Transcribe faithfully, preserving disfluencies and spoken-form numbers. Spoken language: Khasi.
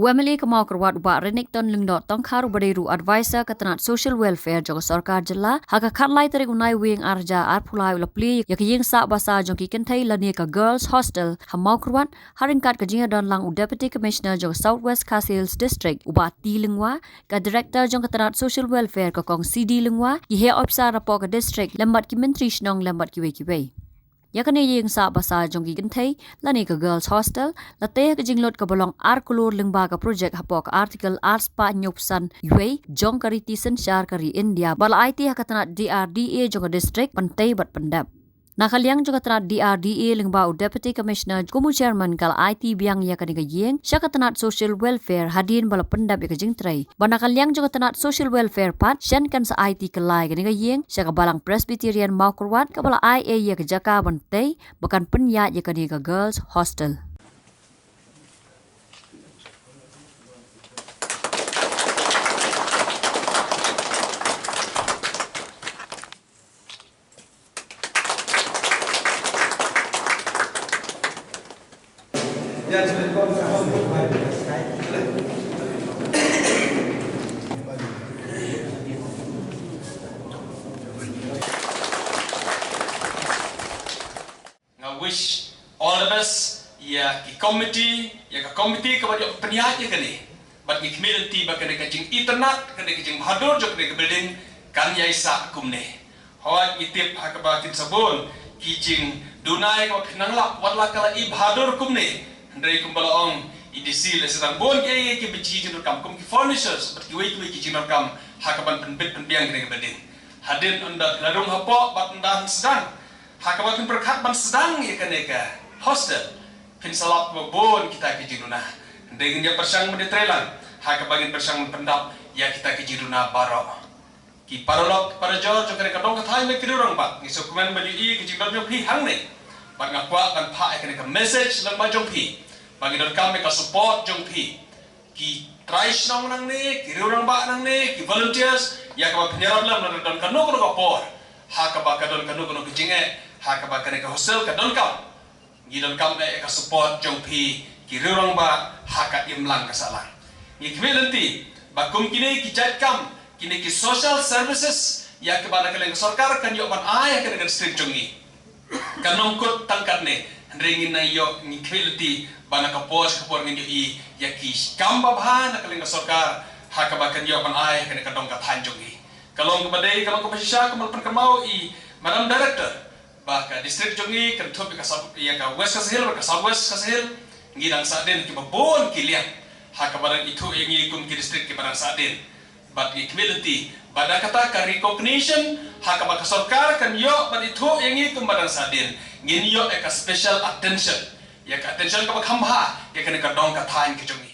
U M L A ka Mawkyrwat u Bah Renikton Lyngdoh Tongkhar uba dei ruh advisor ka tnat Social Welfare jong ka sorkar jylla, ha ka khatlai tarik u Naiwieng arhajar arphew lai u la plie ïa ka ïing sah basa jong ki kynthei lane ka Girls Hostel ha Mawkyrwat, ha ryngkat ka jingïadon lang u Deputy Commissioner jong ka South West Khasi Hills District u Bah T Lyngwa, ka Director jong ka tnat Social Welfare ka Kong C D Lyngwa, ki heh ophisar napoh ka district lem bad ki myntri shnong lem bad kiwei kiwei. Ïa kane ïing sah basa jong ki kynthei lane ka Girls Hostel la tei ha ka jinglut kaba long ar klur lyngba ka projek hapoh ka Article ar spah hynñiewphew san wei jong ka riti synshar ka ri India, bad la aiti ha ka tnat D R D A jong ka district ban tei bad pyndep. Na ka liang jong ka tnat D R D A lyngba u Deputy Commissioner kum u Chairman ka la aiti biang ïa kane ka ïing sha ka tnat Social Welfare hadien ba la pyndep ïa ka jingtrei. Bad na ka liang jong ka tnat Social Welfare pat, shen kan sa aiti kylla ïa kane ka ïing sha ka Balang Presbyterian Mawkyrwat kaba la ai ei ïa ka jaka ban tei ba kan pynïaid ïa kane ka Girls Hostel. Nga wish all the best ïa ki committee, ïa ka committee kaba ïoh pynïaid ïa kane. Bad ngi khmih lynti ba kane ka jingitynnad, kane ka jingbhadur jong kane ka building kan ïai sah kumne. Hooid ngi tip ha kaba kin sa bun ki jingduna ïa kaba phin nang lap wat la ka la i bhadur kumne. Hynrei kumba la ong i D C la sa dang bun ki, ki, ki biji jingdonkam kum ki furnitures bad kiwei kiwei ki jingdonkam ha kaban pynbit pynbiang kane ka building. Hadien ynda la rung hapoh bad ynda sdang ha kaba phin pyrkhat ban sdang ïa kane ka hostel, phin sa lap ba bun kita ki jingduna. Hynrei ngin ïa pyrshang ban ïatrei lang ha kaba ngin pyrshang ban pyndap ïa kita ki jingduna baroh. Ki paralok parajor jong kane ka dong ka thaiñ bad ki riew rangbah, ngi sngewkmen ban ïohi ka jingdon jong phi hangne. Bad nga kwah ban phah ïa kane ka message lyngba jong phi ba ngi donkam ïa ka support jong phi. Ki trai shnong nangne, ki riew rangbah nangne, ki volunteers, ïa kaba phin ïarap lang lada don kano kano ka por ha kaba ka don kano kano ka jingeh ha kaba kane ka hostel ka donkam. Ngi donkam eh ka support jong phi ki riew rangbah ha ka imlang ka sahlang. Ngi khmih lynti ba kum kine ki jait kam, kine ki social services ïa kiba na ka liang ka sorkar kan ïoh ban ai ha kane ka district jong ngi. Kan ym kut tang katne, hynrei ngin nang ïoh, ngi khmih lynti ba na ka por sha ka por ngin ïohi ïa ki kam babha na ka liang ka sorkar ha kaba kan ïoh ban ai ha kane ka dong ka thaiñ jong ngi. Ka long kaba dei, ka long kaba shisha, kaba pynkynmaw i Madam Director, ba ka district jong ngi kynthup ïa ka South, ïa ka West Khasi Hills bad ka South West Khasi Hills, ngi dang sahdien kiba bun ki liang ha kaba dang ithuh ïa ngi kum ki district kiba dang sahdien. Bad ngi khmih lynti ba da kata ka recognition ha kaba ka sorkar kan ïoh ban ithuh ïa ngi kum ba dang sahdien, ngin ïoh ïa ka special attention, ïa ka attention kaba kham bha ïa kane ka dong ka thaiñ ka jong ngi.